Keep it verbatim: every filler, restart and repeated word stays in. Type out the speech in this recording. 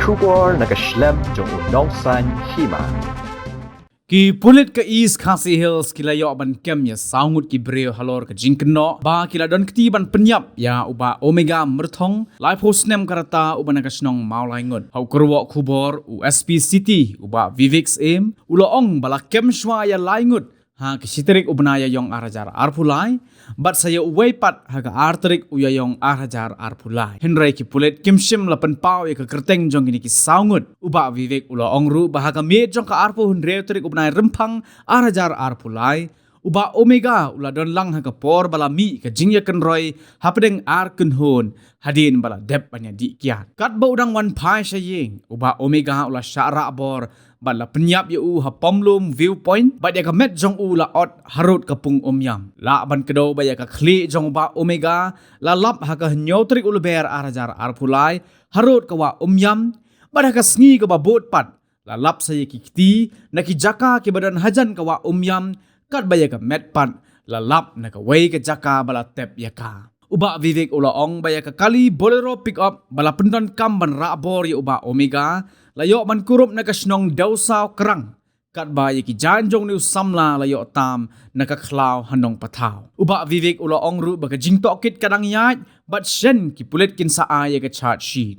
Khubor na ka shlem jong u Nongsaiñ Hima. Ki pulit ka East Khasi Hills ki la ïoh ban kem ïa saw ngut ki briew halor ka jingkynnoh ba ki la don kti ban pynïap ïa u Bah Omega Myrthong, laiphew snem ka rta, uba na ka shnong Mawlaingut. Ha u kyrwoh khubor u S P City, u Bah Vivek Syiem, u la ong ba la kem shuwa ïa lai ngut ha ka shi tarik u bnai Ïaïong ar hajar arphew lai, bad sa ïa uwei pat ha ka ar tarik u Ïaïong ar hajar arphew lai. Hynrei ki pulit kim shym la pynpaw ïa ka kyrteng jong kine ki saw ngut. U Bah Vivek u la ong ruh ba ha ka miet jong ka arphew hynriew tarik u bnai Rymphang ar hajar arphew lai, u Bah Omega u la don lang ha ka por ba la mih ka jingïakynroi hapdeng ar kynhun hadien ba la dep ban ïadih kiad. Katba u dang wan phai sha ïing, u Bah Omega u la shah rah bor bad la pynïap ïa u ha Pamlum Viewpoint, bad ïa ka met jong u la ot harud ka pung Umiam. Lah ban kdew ba ïa ka khlieh jong u Bah Omega la lap ha ka hynñiew tarik u Lber ar hajar arphew lai harud ka wah Umiam, bad ha ka sngi kaba bud pat la lap sa ïa ki kti na ki jaka kiba don hajan ka wah Umiam, katba ïa ka met pat la lap na kawei ka jaka ba la tep ïa ka. U Bah Vivek u la ong ba ïa ka kali Bolero pickup ba la pyndonkam ban rah bor ïa u Bah Omega la ïoh ban kurup na ka shnong Dewsaw Krang, katba ïa ki jaiñ jong une u samla la ïoh tam na ka khlaw ha Nongpathaw. U Bah Vivek u la ong ruh ba ka jingtohkit ka dang ïaid bad shen ki pulit kin sa ai ïa ka charge sheet.